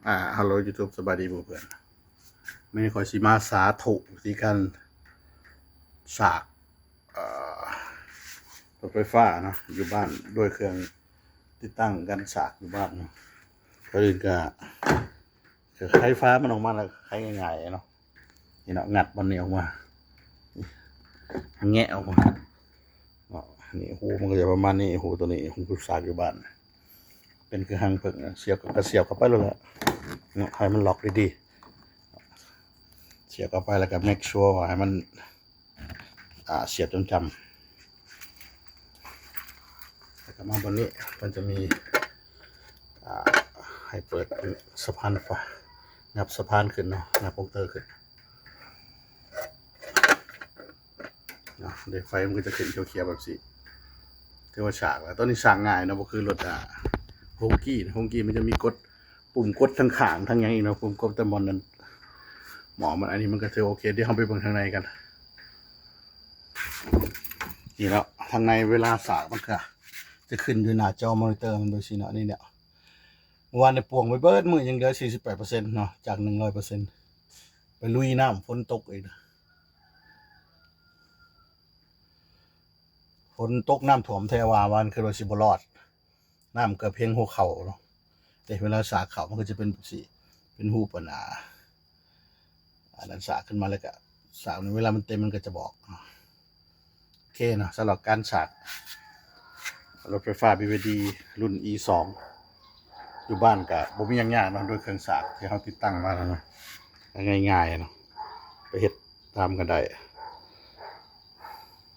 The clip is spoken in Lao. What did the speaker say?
ອ່າ Hello YouTube ສະບາຍດີໝູ່ເພື່ອນ. ມື້ນີ້ຂ້ອຍຊິມາສາທຸວິທີການສາກ ເອີ ລົດໄຟຟ້າເນາະ ຢູ່ບ້ານ ດ້ວຍເຄື່ອງຕິດຕັ້ງການສາກຢູ່ບ້ານເນາະ. ກ່ອນອື່ນກະ ກະໄຂຝາມັນອອກມາ ແລ້ວໄຂງ່າຍໆເນາະ. ນີ້ເນາະ ງັດມັນນີ້ອອກມາ ແງະອອກມາເນາະ. ນີ້ຮູມັນກະຈະປະມານນີ້ ຮູໂຕນີ້ ຮູສາກຢູ່ບ້ານ ເປັນຄືຮັງເຜິ້ງ ສຽບກະສຽບເຂົ້າໄປໂລດແຫຼະເນາະ ໃຫ້ມັນລັອກດີໆ. ສຽບເຂົ້າໄປແລ້ວກະ make sure ວ່າໃຫ້ມັນ ອ່າ ສຽບຈ້ຳໆ ແລ້ວກະມາບ່ອນນີ້ ມັນຈະມີ ອ່າ ໃຫ້ເປີດສະພານຝາ ຫຍັບສະພານຂຶ້ນເນາະ ຫຍັບໂປງເຕີຂຶ້ນເນາະ. ເດ ໄຟມັນກະຈະຂຶ້ນຂຽວໆແບບຊີ້ ຖືວ່າສາກແລ້ວ. ໂຕນີ້ສາກງ່າຍເນາະ ບໍ່ຄືລົດ ອ່າ ໂຮງກີ້ ໂຮງກີ້ມັນຈະມີກົດ ປຸ່ມກົດທັງຂ້າງທັງຫຍັງອີກເນາະ ປຸ່ມກົດແຕ່ບ່ອນນັ້ນ ໝໍ້ມັນ. ອັນນີ້ມັນກະຖືໂອເຄ. ດຽວເຮົາໄປເບິ່ງທາງໃນກັນ. ນີ້ເນາະ ທາງໃນເວລາສາກມັນກະຈະຂຶ້ນຢູ່ໜ້າຈໍມໍນິເຕີມັນແບບຊີ້ເນາະ. ນີ້ເນາະ ເມື່ອວານນີ້ປ່ວງໄປເບິດມື້ ຍັງເຫຼືອສີ່ສິບແປດເປີເຊັນເນາະ ຈາກໜຶ່ງຮ້ອຍເປີເຊັນ ໄປລຸຍນ້ຳ ຝົນຕົກອີກ ຝົນຕົກນ້ຳຖ້ວມແທ້ວ່າ ວານຄິດວ່າຊິບໍ່ລອດ ນ້ຳເກືອບເພງຫົວເຂົ່າເນາະ. ເດ ເວລາສາກເຂົ້າມັນກະຈະເປັນແບບຊີ້ ເປັນຮູບ ອັນນ່າ ອັນນັ້ນສາກຂຶ້ນມາ ແລ້ວກະສາກ ເວລາມັນເຕັມມັນກະຈະບອກ. ໂອເຄເນາະ ສຳລັບການສາກລົດໄຟຟ້າ ບີວາຍດີ ລຸ້ນ ອີສອງ ຢູ່ບ້ານກະບໍ່ມີຫຍັງຍາກເນາະ ດ້ວຍເຄື່ອງສາກທີ່ເຮົາຕິດຕັ້ງມາແລ້ວເນາະ ງ່າຍໆເນາະ ໄປເຮັດຕາມກັນໄດ້.